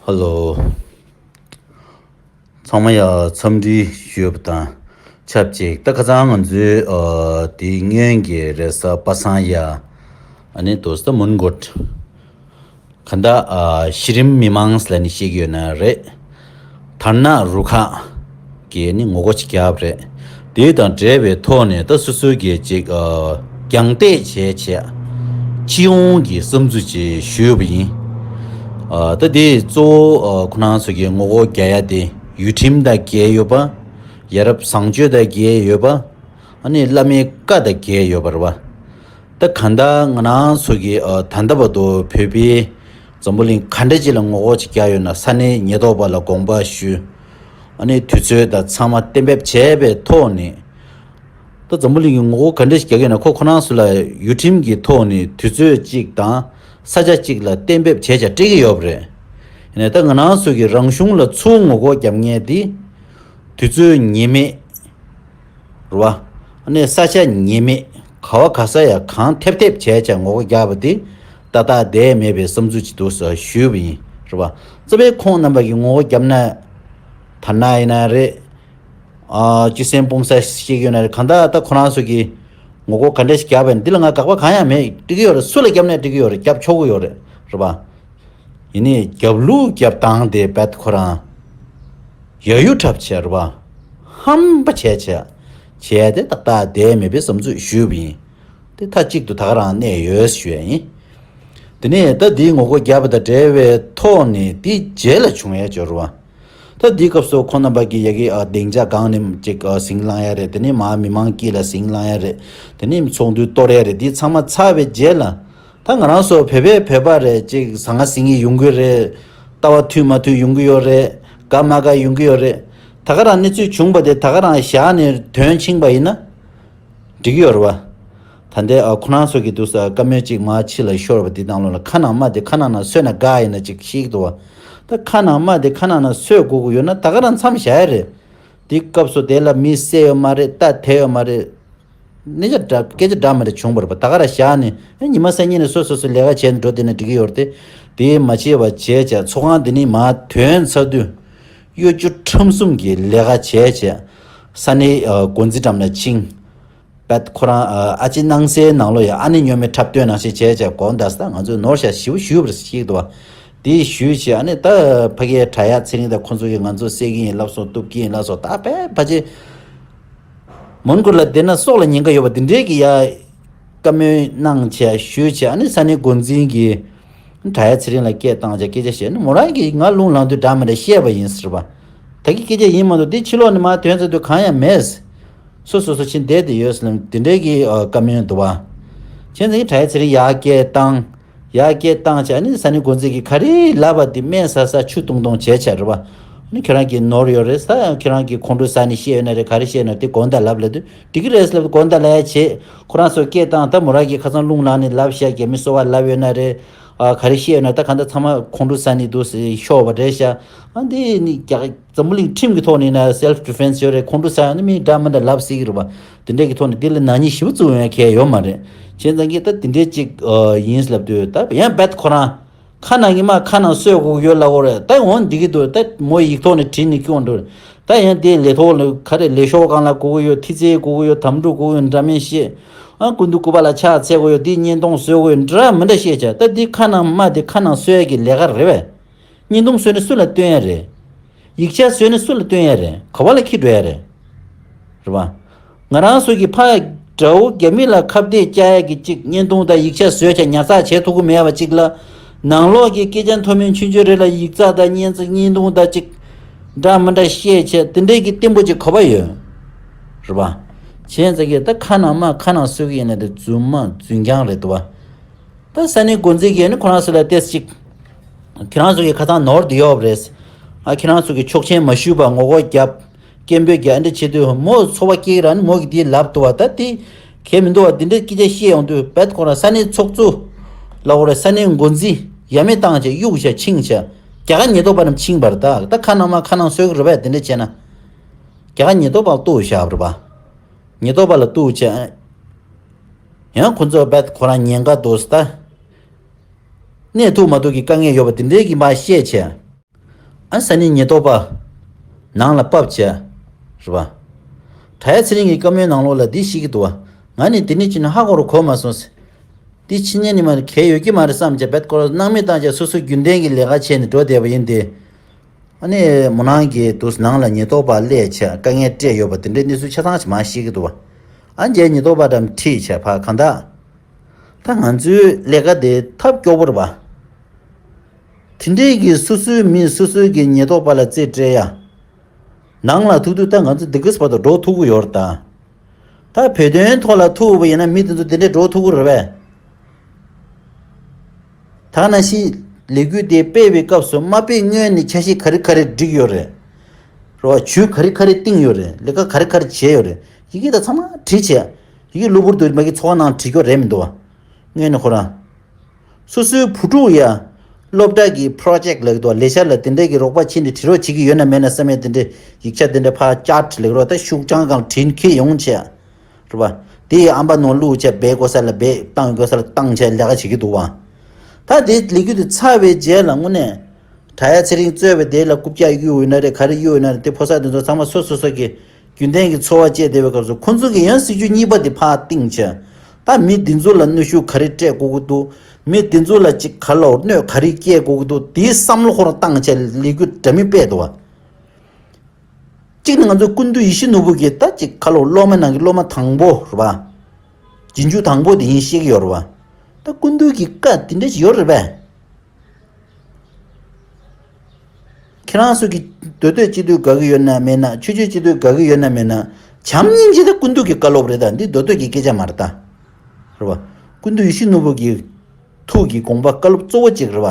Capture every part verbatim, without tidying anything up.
ཧེ་ལོ། ཚང་མ་ཡ་འཚམས་འདྲི་ཞུས་པ་དང་ཆབས་ཅིག་ད་ཁ་སང་ང་ཚོའི་ཨ་དེ་སྔོན་གྱི་རེས་གཟའ་པ་སངས་ཡ་ཨ་ནི་དོ་སྟ་མོན་གྷོ་ག་ད་ཨ་གཞི་རིམ་མི་མང་ལ་ནི་ཤེས་ཀྱི་ཡོད་ན་རེད། དར་ནག་རུ་ཁག་གི་ནི་ངོ་རྒོལ་ཅིག་བརྒྱབ་རེད། དེ་དང་འབྲེལ་བའི་ཐོག་ནས་ད་སོ་སོའི་གི་ཅིག་ཨ་རྒྱང་བསྟེད་བྱས་བྱས་སྤྱི་ཡོངས་ཀྱི་བསམ་ཚུལ་ཅིག་ཞུས་པ་ཡིན། ཨ་ད་དེ་གཙོ་བོ་ཨ་ཁོ་རང་ཚོ་གི་ངོ་རྒོལ་རྒྱག་ཡ་དེ་ཡུལ་ཁྲིམས་དང་འགལ་ཡོད་པ། ཡ་རབས་བཟང་སྤྱོད་དང་འགལ་ཡོད་པ། ཨ་ནི་བླ་མའི་བཀའ་དང་འགལ་ཡོད་པ་རེད་བ། ད་གང་ལྟར་ང་རང་ཚོ་གི་ཨ་ད་ལྟ་བར་དུ་བོད་པའི་འཛམ་བུ་གླིང་ག་འདྲ་ཅིག་ལ་ངོ་རྒོལ་ཅིག་བརྒྱབ་ཡོད་ན་ས་གནས་ཉེན་རྟོག་པ་ལ་དགོངས་པ་ཞུས། ཨ་ནི་དུས་ཚོད་དང་ཚང་མ་གཏན་འབེབས་བྱས་པའི་ཐོག་ནས། ད་འཛམ་བུ་གླིང་གི་ངོ་རྒོལ་ག་འདྲ་ཞིག་རྒྱག་གི་ཡོད་ན་ཁོ་ཁོ་རང་ཚོ་ལ་ཡུལ་ཁྲིམས་ཀྱི་ཐོག་ནས་དུས་ཚོད་གཅིག་དང་ས་ཆ་གཅིག་ལ་གཏན་འབེབས་བྱས་བྱས་སྤྲད་ཀྱི་ཡོད་པ་རེད། ཡིན་ནའི་ད་ང་རང་ཚོ་གི་རང་གཞུང་ལ་ཚུར་ངོ་རྒོལ་རྒྱབ་མཁན་དེ་དུས་ཚོད་ངེས་མེད་རེད་བ། ཨ་ནི་ས་ཆ་ངེས་མེད་ག་བ་ག་ས་ཡ་གང་ཐེབས་ཐེབས་བྱས་བྱས་ངོ་རྒོལ་རྒྱག་པ་དེ་ཏག་ཏག་བསྡད་མེད་པའི་བསམ་ཚུལ་ཅིག་འདུག་ཟེར་ཞུས་པ་ཡིན་རེད་བ། རྩ་བའི་ཁོང་རྣམ་པ་གིས་ངོ་རྒོལ་རྒྱབ་ན་དར་ནག་ཡིན་ན་རེད། ཨ་སྤྱི་སེམས་སྤུངས་ས་ཞིག་ཡོད་ན་རེད། གང་ལྟར་ད་ཁོ་རང་ཚོ་གིས་ངོ་རྒོལ་ག་འདྲ་ཞིག་བརྒྱབ་པ་ཡིན་འདི་ལ་ང་དགག་པ་གང་ཡང་མེད། འགྲིག་གི་ཡོད་རེད། སུ་ལ་བརྒྱབ་ན་འགྲིག་གི་ཡོད་རེད། བརྒྱབ་ཆོག་གི་ཡོད་རེད། རེད་པ། ཡིན་ནའི་རྒྱབ་ལོག་རྒྱབ་སྟངས་དེ་རྦད་ཁོ་རང་ཡ་ཡུ་འཁྲབ་བྱས་རེད་པ། ཧམ་པ་བྱས་བྱས་བྱས་ཏེ་ཏག་ཏག་བསྡད་མེད་པའི་བསམ་ཚུལ་ཞུས་པ་ཡིན། དེ་མཐའ་གཅིག་ཏུ་ད་ག་རང་གནས་ཡོད་ཞུ་ཡ་ཡིན། དེ་ནས་ད་འདིའི་ངོ་རྒོལ་བརྒྱབ་པ་དང་འབྲེལ་བའི་ཐོག་ནས་དེའི་རྗེས་ལ་བྱུང་ཡ་ཅིག་ཡོད་རེད་པ། ད་འདིའི་སྐབས་སུ་ཁོང་རྣམ་པ་གིས་ཡ་གི་ཨ་སྡིངས་ཆ་སྒང་ནས་ཅིག་ཨ་ཟིང་ལངས་ཡ་རེད། དེ་ནས་མར་མི་མང་དཀྱིལ་ལ་ཟིང་ལངས་ཡ་རེད། དེ་ནས་ཚོགས་འདུ་གཏོར་ཡ་རེད། འདི་ཚང་མ་ཚར་བའི་རྗེས་ལ་ད་ང་རང་ཚོ་བོད་པས་བོད་པ་རེད། ཅིག་ཟ་ང་ཟིང་གི་ཡོང་གི་རེད། ལྟ་བ་མཐུན་མ་མཐུན་ཡོང་གི་ཡོད་རེད། དགའ་མ་དགའ་ཡོང་གི་ཡོད་རེད། ད་ག་རང་གནས་ཚུལ་བྱུང་པ་དེ་ད་ག་རང་བཞག་ནས་དོན་ཕྱིན་པ་ཡིན་ན། འགྲིག་གི་ཡོད་རེད་བ། ད་ལྟའི་ཨ་ཁོ་རང་ཚོ་གི་འདུག་ས་བཀའ་མོལ་གཅིག་མར་ཕྱི་ལ་ཤོར་བ་འདི་ནང་ལོགས་ལ་ཁ་ནང་མ་དེ་ཁ་ནང་ན་སོས་ན་དགའ་ཡིན་ན་ཅིག་ཤེས་ཀྱི་འདུག་བ། ད་ཁ་ནང་མ་དེ་ཁ་ནང་ན་སོས་དགོས་ཀྱི་ཡོད་ན་ད་ག་རང་མཚམས་བཞག་ཡ་རེད། དེ་སྐབས་སུ་དེ་ལ་མི་བསད་ཡོད་མ་རེད། རྟ་དེད་ཡོད་མ་རེད། གནས་ཆ་འདྲ་སྐད་ཆ་འདྲ་མི་འདྲ་བྱུང་བ་རེད་པ། ད་ག་རང་བཞག་ནས་ཨ་ཉི་མ་སང་ཉིན་ནས་སོ་སོ་སོ་ལས་ཀ་བྱས་ནས་འགྲོ་བསྡད་ན་འགྲིག་གི་ཡོད་རེད་དེ། དེ་མ་བྱས་པ་བྱས་བྱས་ཚོགས་ཁང་འདི་ནས་མར་ཐོན་ཚར་དུས་གཡོ་སྒྱུ་ཁྲམ་གསུམ་གྱི་ལས་ཀ་བྱས་བྱས་ས་གནས་ཨ་འགོ་འཛིན་འགྲམ་ལ་ཕྱིན། པད་ཁོ་རང་ཨ་ཨ་ཅེ་སྣང་གསལ་ནང་ལོགས་ཡ་ཨ་ནེ་སྨྱོན་མའི་འཁྲབ་སྟོན་ནང་བཞིན་བྱས་བྱས་དགོངས་དག་ས་ང་ཚོས་ནོར་ཤ་ཞེ་པོ་ཞུས་པ་རེད་ཤེས་ཀྱི་འདུག་བ། དེ་ཞུས་བྱས་ཨ་ནེ་ད་ཕ་གིའི་དྲ་ཡག་ཚེ་རིང་དང་ཁོ་ཚོ་གིས་ང་ཚོ་བསད་ཀྱི་ཡིན་ལབ་སོང་། གཏུབ་ཀྱི་ཡིན་ལབ་སོང་། ད་ཕལ་ཕལ་ཆེར་མོན་གྷོ་ལ་བསྡད་ན་སྲོག་ལ་ཉེན་ཁ་ཡོད་པ་འདི་འདྲའི་གི་ཡ་བཀའ་མོལ་གནང་བྱས་ཞུས་བྱས་ཨ་ནེ་ས་གནས་འགོ་འཛིན་གྱིས་དྲ་ཡག་ཚེ་རིང་ལ་སྐད་བཏང་བྱས་སྐད་ཆ་བཤད་ནི་མོ་རང་གིས་ང་རླུང་ལངས་དུས་འདྲ་མི་འདྲ་བཤད་པ་ཡིན་ཟེར་བ། ད་གི་སྐད་ཆ་ཡིན་མ་གཏོགས་དེ་ཕྱི་ལོགས་ནས་མར་ཐོན་ཚར་དུས་གང་ཡང་མེད། སོ་སོ་སོ་ཕྱིན་བསྡད་དེ་ཡོད་ཟེར་ལབ་དེ་འདྲའི་གི་ཨ་བཀའ་མོལ་འདུག་བ། བྱས་ཙང་གི་དྲ་ཡག་ཚེ་རིང་ཡར་སྐད་བཏང་། ཡར་སྐད་བཏང་བྱས་ནི་ས་གནས་འགོ་འཛིན་གྱིས་ག་རེ་ལབ་པ་དེ་སྨན་ཟ་ཟ་ཆུ་བཏུང་བཏུང་བྱས་བྱས་རེད་བ། ནི་ཁྱེད་རང་གིས་ནོར་ཡོད་རེད་ཟ། ཁྱེད་རང་གིས་ཁོང་ཁྲོ་ཟ་ནས་བཤད་ཡོད་ན་རེད། ག་རེ་བཤད་ཡོད་ན་དེ་དགོངས་དག་ལབ་ལབ་དུས་འགྲིག་གི་རེད་ཟེར་ལབ་དུས་དགོངས་དག་ལབ་ཡ་བྱེད། ཁོ་རང་ཚོ་སྐད་བཏང་ད་མོ་རང་གིས་ཁ་སང་རླུང་ལངས་ནས་ལབ་བཤད་རྒྱ་མི་གསོ་བ་ལབ་ཡོད་ན་རེད། ཨ་ག་རེ་བཤད་ཡོད་ན་ད་གང་ལྟར་ཚང་མ་ཁོང་ཁྲོ་ཟ་ནས་འདུག་ཟེར་ཤོར་བ་རེད་ཤག་ཨ་འདི་ནི་རྒྱ་འཛམ་བུ་གླིང་ཁྲིམས་ཀྱི་ཐོག་ནས་ན་self defense་ཡོད་རེད། ཁོང་ཁྲོ་ཟ་ཡང་ནི་མི་འདྲ་མི་འདྲ་ལབ་སྲིད་ཀྱི་རེད་པ། དེ་འདྲས་ཀྱི་ཐོག་ནས་འདི་ལ་ནག་ཉེས་ཞེ་པོ་བཙུགས་ཡོང་ཡ་གལ་ཡོད་མ་རེད། བྱས་ཙང་གི་ད་དེ་འདྲས་ཅིག་ཨ་ཡིན་ལབ་དུས་ད་ཡང་རྦད་ཁོ་རང་ཁ་ནང་ཉི་མ་ཁ་ནང་སོས་དགོས་ཀྱི་ཡོད་ལབ་དགོས་རེད། ད་འོང་འདི་གི་འདུག་ད་མོ་ཡིག་ཐོག་ནས་བྲིས་ནས་སྐྱོན་འགྲོ་རེད། ད་ཡང་དེ་ལས་ཐོག་ལ་ག་རེ་ལས་ཤོག་སྒང་ལ་དགོས་ཀྱི་ཡོད། ཐི་ཚེ་དགོས་ཀྱི་ཡོད། དམ་ཕྲུག་དགོས་ཀྱི་ཡོད། འདྲ་མིན་བཤད། ཨ་སྐུ་མདུན་སྐུ་པར་ལ་ཕྱག་འཚལ་དགོས་ཡོད། འདི་བརྙན་ཐུང་བཟོ་དགོས་ཡོད། འདྲ་མི་འདྲ་བཤད་བྱས་ད་འདི་ཁ་ནང་མ་དེ་ཁ་ནང་སོས་ཀྱི་ལས་ཀ་རེད་པས། བརྙན་ཐུང་བཟོས་ནས་སུ་ལ་སྟོན་ཡ་རེད། ཡིག་ཆ་བཟོས་ནས་སུ་ལ་སྟོན་ཡ་རེད། ག་བ་ལ་འཁྱེར་འགྲོ་ཡ་རེད། རེད་པ། ང་རང་ཚོ་གི་ཕ་དགྲ་བོ་རྒྱ་མི་ལ་ཁ་གཏད་བཅག་ཡ་གི་གཅིག་བརྙན་ཐུང་དང་ཡིག་ཆ་བཟོས་བྱས་ཉར་ཚགས་བྱེད་ཐུབ་ཀྱི་མེད་པ་གཅིག་ལ། ནང་ལོགས་ཀྱི་སྐད་ཆ་མཐོ་དམན་ཆུང་ཆུང་རེ་ལ་ཡིག་ཚགས་དང་བརྙན་ཚིག་བརྙན་ཐུང་དང་གཅིག་འདྲ་མི་འདྲ་བཤད་བྱས་དེ་འདྲས་ཀྱི་བརྟན་པོ་ཅིག་ག་བ་ཡོད། རེད་པ། བྱས་ཙང་གི་ད་ཁ་ནང་མ་ཁ་ནང་སོས་ཀྱི་ཡིན་ན་དེ་རྫུན་མ་རྫུན་རྐྱང་རེད་འདུག་པ། ད་ས་གནས་འགོ་འཛིན་གྱིས་ནི་ཁོ་རང་ཚོ་ལ་ཏོག་ཙམ་ཅིག་ཁྱེད་རང་ཚོ་གི་ཁ་སང་ནོར་འདི་ཡོད་རེད། ཨ་ཁྱེད་རང་ཚོ་གི་ཆོག་མཆན་མ་ཞུས་པར་ངོ་རྒོལ་རྒྱབ། སྐད་འབོད་རྒྱག་འདི་བྱེད་དུས་མོ་ཚོར་བ་སྐྱེ་གི་ར་ནི་མོ་གི་དེ་ལབ་འདུག་པ། ད་དེ་གལ་མི་འདུག་པ། འདི་འདྲའི་སྐད་ཆ་བཤད་ཡོང་དུས་རྦད་ཁོ་རང་ས་གནས་ཚོགས་གཙོ་ལ་འོ་རེད། ས་གནས་འགོ་འཛིན་ཡ་མེད་བཏང་བྱས་གཡུག་བྱས་ཕྱིན་བྱས་རྒྱ་གར་ཉེན་རྟོག་པ་རྣམས་ཕྱིན་པ་རེད། ད་ད་ཁ་ནང་མ་ཁ་ནང་སོས་གི་རེད་པས། དེ་འདྲ་བྱས་ན་རྒྱ་གར་ཉེན་རྟོག་པ་གཏུག་བཞག་པ་རེད་པ། ཉེན་རྟོག་པ་ལ་གཏུག་བྱས། ཡང་ཁོ་ཚོ་རྦད་ཁོ་རང་ཉེན་ཁ་འདུག་ཟེར་ད། གནས་ཐུབ་མ་ཐུབ་ཀྱི་དཀའ་ངལ་ཡོད་པ་དེ་འདྲའི་གི་མ་བཤད་བྱས། ཨ་ས་ནི་ཉེན་རྟོག་པ་ནང་ལ་ཕབ་བྱས། རེད་པ། དྲ་ཡ་ཚེ་རིང་གི་བཀའ་མོལ་ནང་ལོགས་ལ་འདི་ཤེས་ཀྱི་འདུག་བ། ང་ནི་འདི་ནས་ཕྱིན་ན་ཧ་གོ་རུ་གོ་མ་སོང་ཟེར། འདི་ཕྱི་ཉིན་ནི་མ་གལ་ཡོད་ཀྱི་མ་རེད་བསམ་བྱས་བེད་སྐོར་སྣང་མེད་བཏང་བྱས་སོ་སོ་རྒྱུན་ལྡན་གྱི་ལས་ཀ་བྱས་ནས་འགྲོ་བསྡད་པ་ཡིན་ཏེ། ཨ་ནི་མོ་ནང་གི་དུས་ནང་ལ་ཉེན་རྟོག་པ་སླེབས་བྱས་དཀའ་ངལ་སྤྲད་ཡོད་པ་དེ་འདྲའི་གནས་ཚུལ་ཆ་ཚང་ཞིག་མ་ཤེས་ཀྱི་འདུག་བ། ཨ་འཇལ་ཉེན་རྟོག་པ་འགྲམ་ཁྲིད་བྱས་ཕ་གང་དག་ད་ང་ཚོའི་ལས་ཀ་དེ་ཐབས་སྐྱོ་པོ་རེད་པ། དེ་འདྲའི་གི་སོ་སོའི་མི་སོ་སོའི་གི་ཉེན་རྟོག་པ་ལ་རྩིས་སྤྲད་ཡ། ནང་ལ་ཐུག་དུས་ད་ང་ཚོ་འདི་གི་བར་དུ་འགྲོ་ཐུབ་ཀྱི་ཡོད་རེད་ད། ད་བོད་དོན་ཐོག་ལ་ཐུག་པ་ཡིན་ན་མི་དེ་ཚོ་དེ་འདྲའི་འགྲོ་ཐུབ་ཀྱི་རེད་པས། ད་ནང་བཞིན་ལས་འགུལ་དེ་སྤེལ་བའི་སྐབས་སུ་མ་སྤེལ་སྔོན་ནས་འཆར་གཞི་ག་རེ་ག་རེ་བསྒྲིགས་ཡོད་རེད། རེད་བ། ཇུས་ག་རེ་ག་རེ་བཏིང་ཡོད་རེད། ལས་ཀ་ག་རེ་ག་རེ་བྱས་ཡོད་རེད། ཡི་གེ་དང་ཚང་མ་བྲིས་བྱས། ཡི་གེ་གློ་བུར་དུ་མ་གི་ཚོགས་ནང་བྲིས་ཀྱོ་རེད་མི་འདུག་བ། སྔོན་ནས་ཁོ་རང་། སོ་སོའི་བུ་ཕྲུག་ཡ། སློབ་གྲྭ་གི་པྲོ་ཇེག་ལབ་ཀྱི་འདུག་བ། ལས་འཆར་ལ་དེ་འདྲའི་གི་རོགས་པ་ཕྱིན་ནས་བྲིས་རོགས་བྱེད་ཀྱི་ཡོད་ན་མེད་ན་བསམ་ཡས་དེ་འདྲའི་ཡིག་ཆ་དེ་འདྲ་ཕར་བཅར་ལབ་ཀྱི་རོགས་ད་ཤུགས་ཆང་གང་བྲིས་འཁྱེར་ཡོང་བྱས། རེད་པ། དེ་ཡི་ཨམ་པ་ནང་བླུགས་བྱས་སྦས་དགོས་ས་ལ་སྦས་བཏང་དགོས་ས་ལ་བཏང་བྱས་ལས་ཀ་བྱེད་ཀྱི་འདུག་བ། ད་དེ་ལས་འགུལ་དེ་ཚར་བའི་རྗེས་ལ་དངོས་གནས། དྲ་ཡ་ཚེ་རིང་གཙོས་པའི་དེ་ལ་རྐུབ་བཀྱག་གཡུག་ཡོད་ན་རེད། ག་རེ་གཡུག་ཡོད་ན་རེད། དེ་ཕོ་གསར་དེ་ཚོ་ཚང་མ་སོ་སོ་སོ་གི་རྒྱུན་ལྡན་གྱི་འཚོ་བ་སྐྱེལ་བསྡད་པའི་སྐབས་སུ་ཁོ་ཚོ་གི་ཡང་སྲིད་ཇུས་གཉིས་པ་དེ་ཕར་བཏིང་བྱས། ད་མི་འདི་ཚོ་ལ་གནོན་ཤུགས་ག་རེ་སྤྲད་དགོས་ཀྱི་འདུག་མི་འདི་ཚོ་ལ་ཅིག་ག་ལ་གནོད་ག་རེ་སྐྱེལ་དགོས་ཀྱི་འདུག་དེའི་བསམ་བློ་ཁོ་རང་བཏང་བྱས་ལས་འགུལ་འདྲ་མིན་སྤེལ་འདུག་བ། གཅིག་ནི་ང་ཚོ་ཀུན་འདུས་ཡིད་བཞིན་ནོར་བུ་གི་ད་ཅིག་ཁ་ལོ་སློབ་མ་ནང་གི་སློབ་མ་དང་པོ་རེད་པ། རྗེས་འཇུག་དང་པོ་དེ་ཡིན་ཤེས་ཀྱི་ཡོད་རེད་པ། ད་ཀུན་འདུས་ཀྱི་བཀའ་དེ་འདྲ་ཞིག་ཡོད་རེད་པས། ཁྱེད་རང་ཚོ་གི་མདོ་སྟོད་སྤྱི་འཐུས་དགའ་གི་ཡོད་ན་མེད་ན། ཆོས་བརྒྱུད་སྤྱི་འཐུས་དགའ་གི་ཡོད་ན་མེད་ན། བྱམས་སྙིང་རྗེ་ད་ཀུན་འདུས་ཀྱི་བཀའ་སློབ་རེད། ད་འདི་མདོ་སྟོད་ཀྱི་སྐད་ཆ་མ་རེད་ད། རེད་པ། ཀུན་འདུས་ཡིད་བཞིན་ནོར་བུ་གི་ཐུགས་ཀྱི་དགོངས་པ་བཀའ་སློབ་གཙོ་བོ་གཅིག་རེད་པ།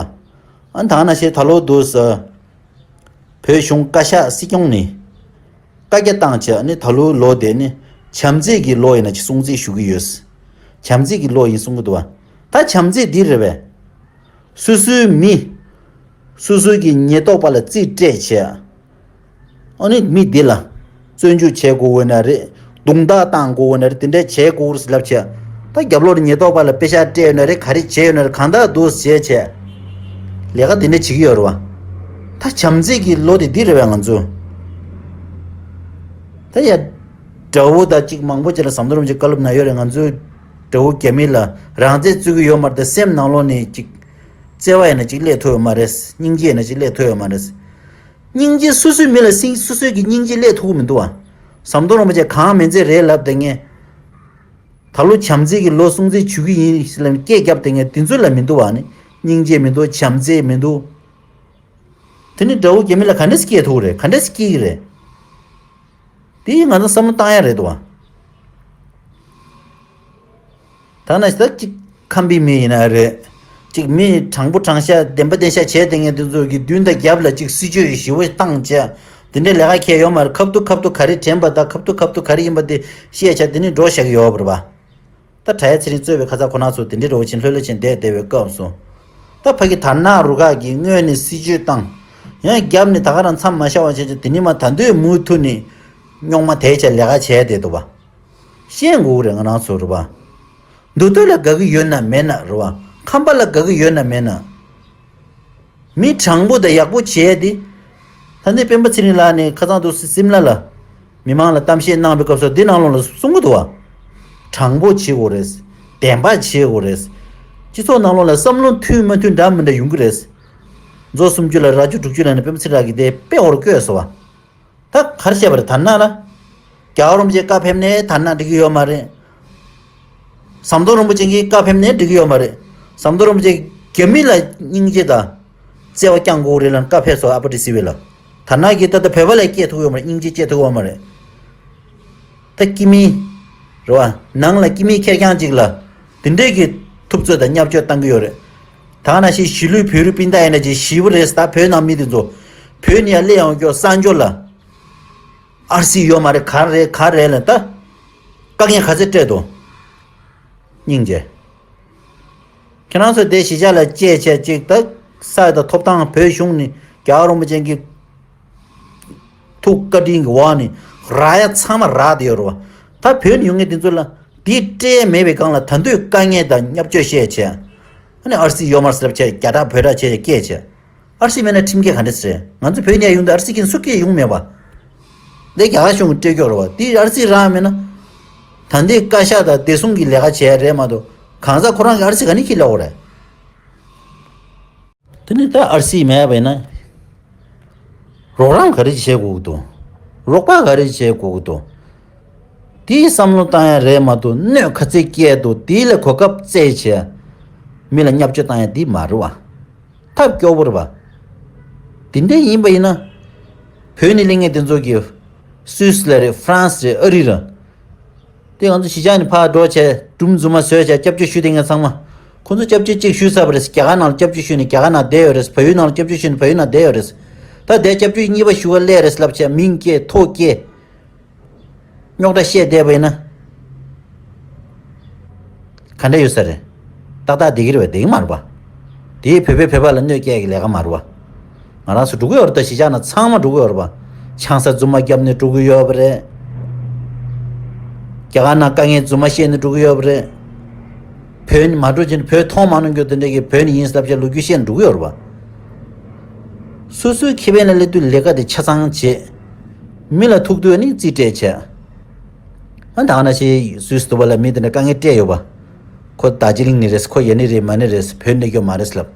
ཨ་ད་ནང་བཞིན་ད་ལོ་འདུག་ཟེར། བོད་གཞུང་བཀའ་ཤག་སྲིད་སྐྱོང་ནས་བཀའ་རྒྱ་བཏང་བྱས་ནི་ད་ལོའི་ལོ་དེ་ནི་བྱམས་བརྩེ་གི་ལོ་ཡིན་ན་ཅིག་སྲུང་བརྩི་ཞུ་གི་ཡོད། བྱམས་བརྩེ་གི་ལོ་ཡིན་གསུང་གི་འདུག་བ། ད་བྱམས་བརྩེ་འདི་རེད་པས། སོ་སོའི་མི། སོ་སོའི་གི་ཉེན་རྟོག་པ་ལ་རྩིས་སྤྲད་བྱས། ཨ་ནི་མི་འདི་ལ་བཙོན་འཇུག་བྱེད་དགོས་ཡོད་ན་རེད། རྡུང་རྡེག་བཏང་དགོས་ཡོད་ན་རེད། དེ་འདྲ་བྱེད་དགོས་རེད་ལབ་བྱས། ད་རྒྱབ་ལོགས་ལ་ཉེན་རྟོག་པ་ལ་པེ་ཤག་སྤྲད་ཡོད་ན་རེད། ག་རེ་བྱས་ཡོད་ན་རེད། གང་ལྟར་འདུག་བྱས་བྱས། ལས་ཀ་དེ་འདྲ་བྱེད་ཀྱི་ཡོད་རེད་བ། ད་བྱམས་བརྩེ་གི་ལོ་དེ་འདི་རེད་བས་ང་ཚོ། ད་ཡ། དགྲ་བོ་དང་གཅིག་མང་པོ་ཅིག་ལ་ཟམ་གདོང་རིན་པོ་ཆེ་བཀའ་སློབ་གནང་ཡོད་རེད། ང་ཚོའི་དགྲ་བོ་རྒྱ་མི་ལ་རང་བཙན་རྩོད་ཀྱི་ཡོད་མ་རེད། ད་སེམས་ནང་ལོགས་ནས་ཅིག་བརྩེ་བ་ཡིན་ན་ཅིག་སླེབས་ཐུབ་ཡོད་མ་རེད། སྙིང་རྗེ་ཡིན་ན་ཅིག་སླེབས་ཐུབ་ཡོད་མ་རེད། སྙིང་རྗེ་སོ་སོའི་མི་ལ་སྲིང་སོ་སོའི་གི་སྙིང་རྗེ་སླེབས་ཐུབ་ཀྱི་མི་འདུག་བ། ཟམ་གདོང་རིན་པོ་ཆེ་གང་མིན་ཚད་རེད་ལབ་བསྡད་མཁན། ད་ལོ་བྱམས་བརྩེ་གི་ལོ་སྲུང་བརྩི་ཞུ་གི་ཡིན་ལབ་སྐད་རྒྱབ་བསྡད་མཁན་དེ་ཚོ་ལ་མི་འདུག་བ། ནི་སྙིང་རྗེ་མི་འདུག་བྱམས་བརྩེ་མི་འདུག་དེ་ནི་དགྲ་བོ་རྒྱ་མི་ལ་ག་འདྲས་སྐྱེས་ཐུབ་རེད། ག་འདྲས་སྐྱེ་གི་རེད། དེ་ཡིས་ང་ཚོ་བསམ་བློ་བཏང་ཡ་རེད་དོ། ད་ནི་ད་ཅིག་ཁམས་པའི་མི་ཡིན་ན་རེད། ཅིག་མི་དྲང་པོ་དྲང་བཞག་བདེན་པ་བདེན་བཞག་བྱས་བསྡད་མཁན་དེ་ཚོ་གི་མདུན་དང་རྒྱབ་ལ་ཅིག་སྲིད་ཇུས་ཞིབ་པོ་བཏང་བྱས། དེ་འདྲའི་ལས་ཀ་ཁྱེད་ཡོད་མ་རེད། ཁ་ཐུག་ཁ་ཐུག་ག་རེ་དྲན་པ་དང་ཁ་ཐུག་ཁ་ཐུག་ག་རེ་ཡིན་པ་དེ་བཤད་བྱས་དེ་ནི་འགྲོ་བཞག་གི་ཡོད་པ་རེད་པ། ད་དྲ་ཡ་ཚེ་རིང་གཙོས་པའི་ཁ་ཚ་ཁོ་ན་ཚོ་དེ་འདྲའི་རོ་ཆེན་ལྷོད་ལྷོད་ཆེན་བསྡད་བསྡད་པའི་སྐབས་སུ། ད་ཕ་གི་དར་ནག་རུ་ཁག་གིས་སྔོན་ནས་སྲིད་ཇུས་བཏང་། ཡང་རྒྱབ་ནས་ད་ག་རང་མཚམས་མ་ཤར་བ་བྱས་བྱས་དེ་ནི་མ་ད་འདོད་མུ་མཐུད་ནས་རྙོག་མ་དེ་བྱས་ལས་ཀ་བྱས་བསྡད་འདུག་བ། ཤེས་དགོས་རེད་ང་རང་ཚོ་རེད་བ། མདོ་སྟོད་ལ་དགའ་གི་ཡོད་ན་མེད་ན་རེད་བ། ཁམས་པ་ལ་དགའ་གི་ཡོད་ན་མེད་ན། མི་དྲང་པོ་དང་ཡག་པོ་བྱས་ཏེ། ད་ནི་སྤེན་པ་ཚེ་རིང་ལགས་ནས་ཁ་སང་དུ་སིམ་ལ་ལ། མི་མང་ལ་གཏམ་བཤད་གནང་བའི་སྐབས་སུ་འདི་ནང་ལོགས་ལ་གསུང་གི་འདུག་བ། དྲང་པོ་བྱེད་དགོས་རེད། བདེན་པ་བྱེད་དགོས་རེད། སྤྱི་ཚོགས་ནང་ལོགས་ལ་བསམ་བློ་མཐུན་མ་མཐུན་འདྲ་མི་འདྲ་ཡོང་གི་རེད། མཛོ་སུམ་ཅུ་ལ་རྭ་ཅོ་དྲུག་ཅུ་ལ་ནི་སྤེན་པ་ཚེ་རིང་ལགས་ཀྱིས་དེ་དཔེ་འོར་བཀོད་སོང་བ། ད་ག་རེ་བཤད་པ་རེད་དར་ནག་ལ། རྒྱལ་བ་རིན་པོ་ཆེ་བཀའ་ཕེབས་ནས་དར་ནག་འགྲིག་གི་ཡོད་མ་རེད། ཟམ་གདོང་རིན་པོ་ཆེ་གིས་བཀའ་ཕེབས་ནས་འགྲིག་གི་ཡོད་མ་རེད། ཟམ་གདོང་རིན་པོ་ཆེ་རྒྱ་མི་ལ་སྙིང་རྗེ་དང་བརྩེ་བ་བསྐྱང་དགོས་རེད་ལབ་བཀའ་ཕེབས་སོང་ཨ་པ་ཏི་སི་བི་ལ། དར་ནག་གིས་ད་ལྟ་བོད་པ་ལ་སྐྱེས་ཐུབ་ཡོད་མ་རེད། སྙིང་རྗེ་སྐྱེས་ཐུབ་ཡོད་མ་རེད། ད་སྐྱེ་མི། རེད་བ། ནང་ལ་སྐྱེ་མི་ཁེར་རྐྱང་ཅིག་ལ། དེ་འདྲས་ཀྱི་ཐུབ་ཚོད་དང་བརྙས་བཅོས་བཏང་གི་ཡོད་རེད། ད་ནང་བཞིན་གཞིས་ལུས་བོད་རིགས་སྤུན་ཟླ་ཡིན་ན་ཅིག་ཞེ་པོ་རེད། ད་བོད་ནང་མི་དེ་ཚོ། བོད་ནས་ཡར་སླེབས་ཡོང་སྐྱོ་གསར་འབྱོར་ལ། ཨར་སི་ཡོད་མ་རེད། ག་རེ་རེད་ག་རེ་རེད་ལབ་ད། དཀའ་ངལ་ག་ཚོད་སྤྲད་དོ། སྙིང་རྗེ། ཁྱེད་རང་ཚོ་དེ་གཞིས་ཆགས་ལ་སྐྱེས་བྱས་ཅིག་ད་ས་ཡ་དང་ཐོབ་ཐང་བོད་གཞུང་ནས་རྒྱལ་བ་རིན་པོ་ཆེ་གི་ཐུགས་བཀའ་དྲིན་གྱི་འོག་ནས་རག་ཡ་ཚང་མ་རག་བསྡད་ཡོད་རེད་བ། ད་བོད་ནས་ཡོང་མཁན་དེ་ཚོ་ལ་དེ་སྤྲད་མེད་པའི་སྒང་ལ་ད་འདོད་དཀའ་ངལ་དང་བརྙས་བཅོས་བཤད་བྱས། ཨ་ནི་ཨར་སི་ཡོད་མ་རེད་ཟེར་བྱས་རྒྱ་གྲགས་བོད་གྲགས་བྱས་བྱས་སྐྱེས་བྱས། ཨར་སི་མེད་ན་ཁྲིམས་འགལ་ག་འདྲ་ཟེར། ང་ཚོ་བོད་ནས་ཡོང་དུས་ཨར་སི་ཁྱེད་སུ་སྐད་ཡོང་མེད་པ། འདི་རྒྱ་གར་གཞུང་གིས་སྤྲད་ཀྱོག་རེད་བ། དེ་ཨར་སི་རང་མེད་ན། ད་འདི་བཀའ་ཤག་དང་བདེ་སྲུང་གི་ལས་ཀ་བྱས་རེད་མ་གཏོགས། གང་ཟག་ཁོ་རང་གི་ཨར་སི་ག་ནས་ཁྱེར་ལབ་དགོས་རེད། དེ་ནི་ད་ཨར་སི་མེད་པ་ཡིན་ན། རོགས་རམ་ག་རེ་བྱེད་དགོས་ཀྱི་འདུག་རོགས་པ་ག་རེ་བྱེད་དགོས་ཀྱི་འདུག་དེའི་བསམ་བློ་བཏང་ཡ་རེད་མ་གཏོགས། གནོད་ག་ཚད་སྐྱེལ་འདུག་དེ་ལ་གོ་སྐབས་བཙལ་བྱས། མི་ལ་བརྙས་བཅོས་བཏང་ཡ་དེ་མ་རེད་བ། ཐབས་སྐྱོ་པོ་རེད་བ། དེ་འདྲ་ཡིན་པ་ཡིན་ན། བོད་ནས་སླེབས་མཁན་དེ་ཚོ་གིས། སུད་སི་ལ་རེད། ཧྥ་རན་སི་རེད། ཨ་རི་རེད། དེ་ང་ཚོ་གཞིས་ཆགས་ནས་ཕར་འགྲོ་བྱས། སྒྲུང་རྫུན་མ་བཟོས་བྱས་སྐྱབས་བཅོལ་ཞུ་བསྡད་མཁན་ཚང་མ། ཁོང་ཚོ་སྐྱབས་བཅོལ་གཅིག་ཞུས་ཚར་བ་རེད། རྒྱ་གར་ནང་ལ་སྐྱབས་བཅོལ་ཞུས་ནས་རྒྱ་གར་ནང་བསྡད་ཡོད་རེད། བལ་ཡུལ་ནང་ལ་སྐྱབས་བཅོལ་ཞུས་ནས་བལ་ཡུལ་ནང་བསྡད་ཡོད་རེད། ད་དེ་སྐྱབས་བཅོལ་གཉིས་པ་ཞུ་ག་སླེབས་རེད་ལབ་བྱས་མིང་བཀལ། ཐོ་བཀལ། རྙོག་དྲ་བཤད་བསྡད་པ་ཡིན་ན། ག་འདྲ་ཡོད་ས་རེད། ཏག་ཏག་བསྡད་ཀྱི་རེད་པས། བསྡད་ཀྱི་མ་རེད་པ། དེས་བོད་པས་བོད་པ་ལ་གནོད་སྐྱེལ་གྱི་ལས་ཀ་མ་རེད་པ། ང་རང་ཚོ་འགྲོ་གི་ཡོད་རེད། ད་གཞིས་ཆགས་ནང་ཚང་མ་འགྲོ་གི་ཡོད་རེད་པ། ཆང་ས་རྫུན་མ་བརྒྱབ་ནས་འགྲོ་གི་ཡོད་པ་རེད། རྒྱ་གར་ནང་དཀའ་ངལ་རྫུན་མ་བཤད་ནས་འགྲོ་གི་ཡོད་པ་རེད། བོད་ནས་མ་འགྲོ་བྱས་ནས། བོད་མཐོང་མ་མྱོང་རྒྱུ་དེ་འདྲ་གི་བོད་ནས་ཡིན་ལབ་བྱས་ལོ་རྒྱུས་བཤད་ནས་འགྲོ་གི་ཡོད་རེད་པ། སོ་སོའི་ཁེ་ཕན་ལ་སླེབས་དུས་ལས་ཀ་དེ་ཆ་ཚང་བྱེད། མི་ལ་ཐུག་དུས་ནི་རྩིས་སྤྲད་བྱས། ཨ། ད་ག་ནང་བཞིན་སུད་སི་དུ་བ་ལ་མི་དེ་འདྲ་དཀའ་ངལ་སྤྲད་ཡོད་པ། ཁོ་རྡོ་རྗེ་གླིང་ནས་རེད། ཁོ་ཡ་ནི་རེད། མ་ནི་རེད། བོད་ནས་སྐྱོ་མ་རེད་ལབ།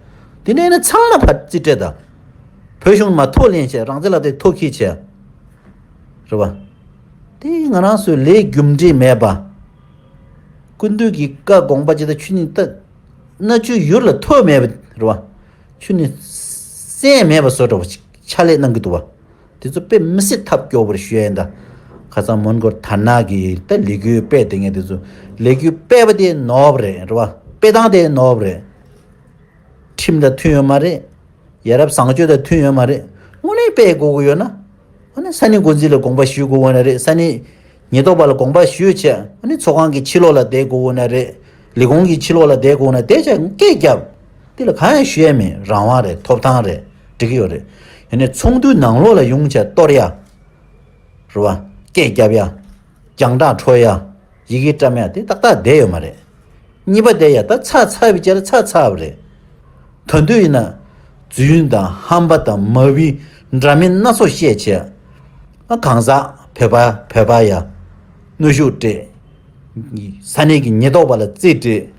དེ་འདྲ་ཡིན་ན་ཚང་མ་ཕར་རྩིས་སྤྲད་དང་། བོད་གཞུང་མར་ཐོ་ལེན་བྱས། རང་བཙན་ལ་དེ་ཐོ་འཁྱེར་བྱས། རེད་པ། དེ་ང་རང་ཚོའི་ལས་རྒྱུ་འབྲས་མེད་པ། སྐུ་མདུན་གྱི་བཀའ་དགོངས་པ་ཇི་ལྟར་ཆུ་ནས་ལྟ། མནའ་ཆུ་ཡུར་ལ་ཐོ་མེད་པ་རེད་པ། ཆུ་ནས་སྲན་མེད་པ་བཟོ་འདྲ་བ་ཅིག་ཕྱག་ལས་གནང་གི་འདུག་པ། དེ་ཚོ་དཔེ་མི་སྲིད་ཐབས་སྐྱོ་པོ་རེད་ཞུ་ཡ་ཡིན་ད། ཁ་སང་མོན་གྷོར་དར་ནག་གི་ད་ལས་འགུལ་སྤེལ་བསྡད་མཁན་དེ་ཚོ། ལས་འགུལ་སྤེལ་བ་དེ་ནོར་བ་རེད། རེད་པ། སྤེལ་སྟངས་དེ་ནོར་བ་རེད། ཁྲིམས་དང་མཐུན་ཡོད་མ་རེད། ཡ་རབས་བཟང་སྤྱོད་དང་མཐུན་ཡོད་མ་རེད། དངོས་གནས་སྤེལ་དགོས་ཀྱི་ཡོད་ན། ཨ་ནི་ས་གནས་འགོ་འཛིན་ལ་དགོངས་པ་ཞུ་དགོས་ཀྱི་ན་རེད། ས་གནས་ཉེན་རྟོག་པ་ལ་དགོངས་པ་ཞུས་བྱས། ཨ་ནི་ཚོགས་ཁང་གི་ཕྱི་ལོགས་ལ་བསྡད་དགོས་ཀྱི་ན་རེད། ལས་ཁུངས་ཀྱི་ཕྱི་ལོགས་ལ་བསྡད་དགོས་ཀྱི་ན་བསྡད་བྱས་སྐད་རྒྱབ། དེ་ལ་གང་ཡང་ཞུ་ཡ་མེད། རང་དབང་རེད། ཐོབ་ཐང་རེད། འགྲིག་གི་ཡོད་རེད། ཡིན་ནའི་ཚོགས་འདུའི་ནང་ལོགས་ལ་ཡོང་བྱས་གཏོར་ཡ། རེད་པ། སྐད་རྒྱབ་ཡ། རྒྱང་བསྒྲགས་འཕྲོ་ཡ། ཡི་གེ་བཀྲམ་ཡ་དེ་ཏག་ཏག་བསྡད་ཡོད་མ་རེད། གཉིས་པ་དེ་ཡ་ད་ཚར་ཚར་བའི་རྗེས་ལ་ཚར་ཚར་བ་རེད། ད་དུང་ཡིན་ན། རྫུན་དང་ཧམ་པ་དང་མ་བུའི་འདྲ་མིན་སྣ་ཚོགས་བཤད་བྱས། ཨ། གང་ཟག་བོད་པ་བོད་པ་ཡ། གནོན་ཤུགས་སྤྲད། ས་གནས་ཀྱི་ཉེན་རྟོག་པ་ལ་རྩིས་སྤྲད།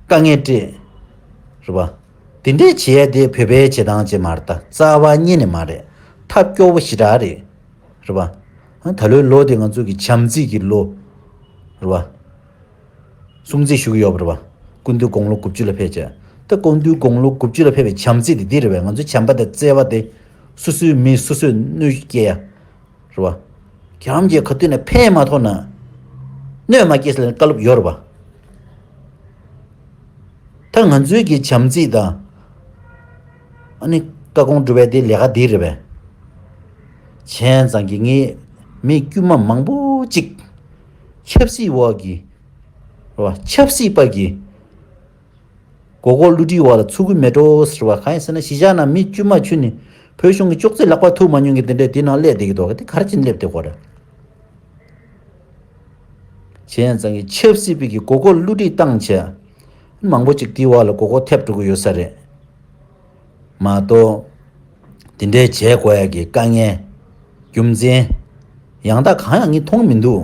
དཀའ་ངལ་སྤྲད། རེད་པ། དེ་འདྲས་བྱེད་ཡ་དེ་བོད་པའི་བྱེད་སྟངས་ཅིག་མ་རེད་ད། རྩ་བ་ཉིད་ནས་མ་རེད། ཐབས་སྐྱོ་པོ་ཞེ་དྲག་རེད། རེད་པ། ཨ། ད་ལོའི་ལོ་དེ་ང་ཚོ་གི་བྱམས་བརྩེ་གི་ལོ། རེད་པ། སྲུང་བརྩི་ཞུ་གི་ཡོད་པ་རེད་པ། སྐུ་མདུན་དགུང་ལོ་དགུ་བཅུ་ལ་ཕེབས་བྱས། ད་སྐུ་མདུན་དགུང་ལོ་དགུ་བཅུ་ལ་ཕེབས་པའི་བྱམས་བརྩེ་དེ་འདི་རེད་པས། ང་ཚོའི་བྱམས་པ་དང་བརྩེ་བ་དེ། སོ་སོའི་མི་སོ་སོས་གནོད་སྐྱེལ་ཡ། རེད་པ། རྒྱལ་བ་རིན་པོ་ཆེ་ག་དུས་ནས་ཕན་མ་ཐོགས་ན། གནོད་མ་སྐྱེལ་ཟེར་ནས་བཀའ་སློབ་ཡོད་རེད་པ། ད་ང་ཚོའི་གི་བྱམས་བརྩེ་དང་། ཨ་ནི་བཀའ་དགོངས་སྒྲུབ་པའི་དེ་ལས་ཀ་འདི་རེད་པས། བྱས་ཙང་གི་ངས་མི་དཀྱུས་མ་མང་པོ་ཅིག་ཆབ་སྲིད་འོག་གི། རེད་པ། ཆབ་སྲིད་པ་གི་མགོ་སྐོར་བསླུ་བྲིད་འོག་ལ་ཚུད་ཀྱི་མེད་འགྲོ་ཟེར་བ། གང་ཡིན་ཟེར་ན་གཞིས་ཆགས་ནང་མི་དཀྱུས་མ་ཁྱོན་ནས་བོད་གཞུང་གི་ཅོག་ཙེ་ལག་པ་ཐུག་མ་མྱོང་གི་དེ་འདྲས་དེ་ནང་སླེབས་བསྡད་ཀྱི་འདུག་ག་དེ་ག་རེ་བྱས་ནས་སླེབས་བསྡད་ཀྱི་ཡོད་རེད། བྱས་ཙང་གི་ཆབ་སྲིད་པའི་གི་མགོ་སྐོར་བསླུ་བྲིད་བཏང་བྱས། མང་པོ་ཅིག་དེའི་འོག་ལ་མགོ་སྐོར་ཐེབས་འགྲོ་གི་ཡོད་ས་རེད། མ་གཏོགས། དེ་འདྲའི་བྱེད་དགོས་ཡ་གི་དཀའ་ངལ། རྒྱུ་མཚན། ཡང་དག་གང་ཡང་ངས་མཐོང་མི་འདུག་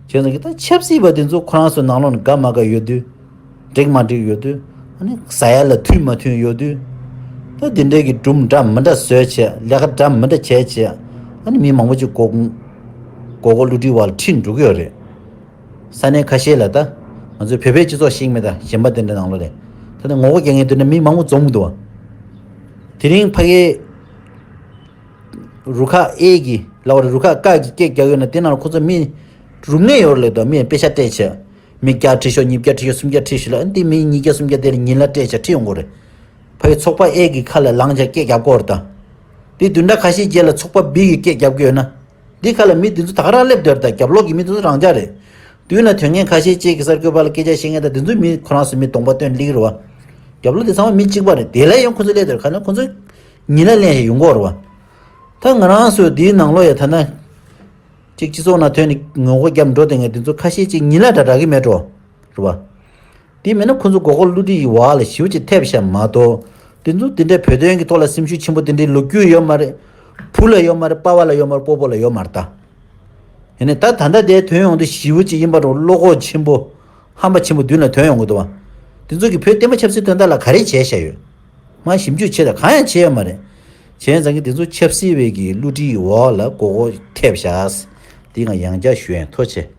བྱས་ཙང་གི་ད་ཆབ་སྲིད་པ་དེ་ཚོ་ཁོ་རང་ཚོ་ནང་ལོགས་ནས་དགའ་མ་དགའ་ཡོད་དུས། འགྲིག་མ་འགྲིག་ཡོད་དུས། ཨ་ནི་ཟ་ཡ་ལ་མཐུན་མ་མཐུན་ཡོད་དུས། ད་དེ་འདྲའི་གི་སྒྲུང་འདྲ་མི་འདྲ་བཟོས་བྱས། ལས་ཀ་འདྲ་མི་འདྲ་བྱས་བྱས། ཨ་ནི་མི་མང་པོ་ཅིག་མགོ་མགོ་སྐོར་བསླུ་བྲིད་འོག་ལ་ཁྲིད་འགྲོ་གི་ཡོད་རེད། ས་གནས་ཁ་ཤས་ལ་ད། ང་ཚོའི་བོད་པའི་སྤྱི་ཚོགས་ཤིག་མེད་ད། གཞན་པ་དེ་འདྲ་ནང་ལོགས་ལ། ད་ནི་ངོ་རྒོལ་རྒྱག་མཁན་དེ་འདྲ་མི་མང་པོ་འཛོམས་འདུག་བ། དེ་རིང་ཕ་གིའི་རུ་ཁག་ཨེ་གི་ལབ་པ་རེད། རུ་ཁག་ཀ་གི་སྐད་རྒྱག་ཡོད་ན་དེ་ནང་ལ་ཁོ་ཚོ་མི་རུབ་ནས་ཡོད་རེད་ད། མི་དཔེ་ཆ་སྤྲད་བྱས། མི་བརྒྱ་ཁྲིད་ཤོག་ཉིས་བརྒྱ་ཁྲིད་ཤོག་སུམ་བརྒྱ་ཁྲིད་ཤོག་ལབ། འདི་མི་ཉིས་བརྒྱ་སུམ་བརྒྱ་དེ་ལ་ཉིན་ལ་སྤྲད་བྱས་ཁྲིད་ཡོང་གི་རེད། ཕ་གི་ཚོགས་པ་ཨེ་གི་ཁ་ལ་ལངས་བྱས་སྐད་རྒྱབ་ཀྱི་ཡོད་རེད་ད། དེ་བདུན་ཕྲག་ཁ་ཤས་རྗེས་ལ་ཚོགས་པ་བི་གི་སྐད་རྒྱབ་ཀྱི་ཡོད་ན། འདི་ཁ་ལ་མི་འདི་ཚོ་ད་ག་རང་སླེབས་བསྡད་རེད་ད། རྒྱབ་ལོགས་ཀྱི་མི་འདི་ཚོ་རང་འཇགས་རེད། དུས་ན་དོན་ངན་ཁ་ཤས་ཅིག་གི་གསར་འགོད་པ་ལ་སྐད་ཆ་བཤད་མཁན་དང་འདི་ཚོ་མི་ཁོ་རང་ཚོ་མི་གདོང་པ་སྟོན་སླེབས་ཀྱི་རེད་བ། རྒྱབ་ལོགས་དེ་ཚང་མ་མི་གཅིག་པ་རེད། དེ་ལས་ཡང་ཁོ་ཚོ་སླེབས་བསྡད་རེད། ག་ལ་ཁོ་ཚོ་ཉིན་ལ་ལན་ཞིག་ཡོང་གི་ཡོད་རེད་བ། ད་ང་རང་ཚོ་འདིའི་ནང་ལོགས་ཡ་ཐ་ན། ཅིག་སྤྱི་ཚོགས་ནང་ཐོན་ནས་ངོ་རྒོལ་རྒྱབ་འགྲོ་བསྡད་མཁན་དེ་ཚོ་ཁ་ཤས་ཅིག་ཉིན་ལ་དྲག་དྲག་གི་མེད་འགྲོ། རེད་བ། དེ་མིན་ན་ཁོ་ཚོ་མགོ་སྐོར་བསླུ་བྲིད་ཡི་འོག་ལ་ཞེ་པོ་ཅིག་ཐེབས་ཤག་མ་གཏོགས། དེ་ཚོ་དེ་འདྲའི་བོད་དོན་གྱི་ཐོག་ལ་སེམས་ཤུགས་ཆེན་པོ་དེ་འདྲའི་ལོ་རྒྱུས་ཡོད་མ་རེད། བུ་ལ་ཡོད་མ་རེད། པ་ཕ་ལ་ཡོད་མ་རེད། སྤོ་བོ་ལ་ཡོད་མ་རེད་ད། ཡིན་ནའི་ད་ད་ལྟ་དེ་ཐོན་ཡོང་དུས་ཞེ་པོ་ཅིག་ཡིན་པ་འགྲོ། བློ་ཁོག་ཆེན་པོ། ཧམ་པ་ཆེན་པོ་མདུན་ལ་ཐོན་ཡོང་གི་འདུག་བ། དེ་ཚོ་གིས་བོད་བསྟན་པ་ཆབ་སྲིད་དོན་དག་ལ་ག་རེ་བྱས་བཞག་ཡོད། མ་ཞིབ་འཇུག་བྱས་དང་གང་ཡང་བྱས་ཡོད་མ་རེད། བྱས་ཙང་གི་དེ་ཚོ་ཆབ་སྲིད་པའི་གི་བསླུ་བྲིད་འོག་ལ་མགོ་སྐོར་ཐེབས་བཞག་དེ་ང་ཡང་བསྐྱར་ཞུ་ཡ་ཡིན། ཐུགས་རྗེ་ཆེ།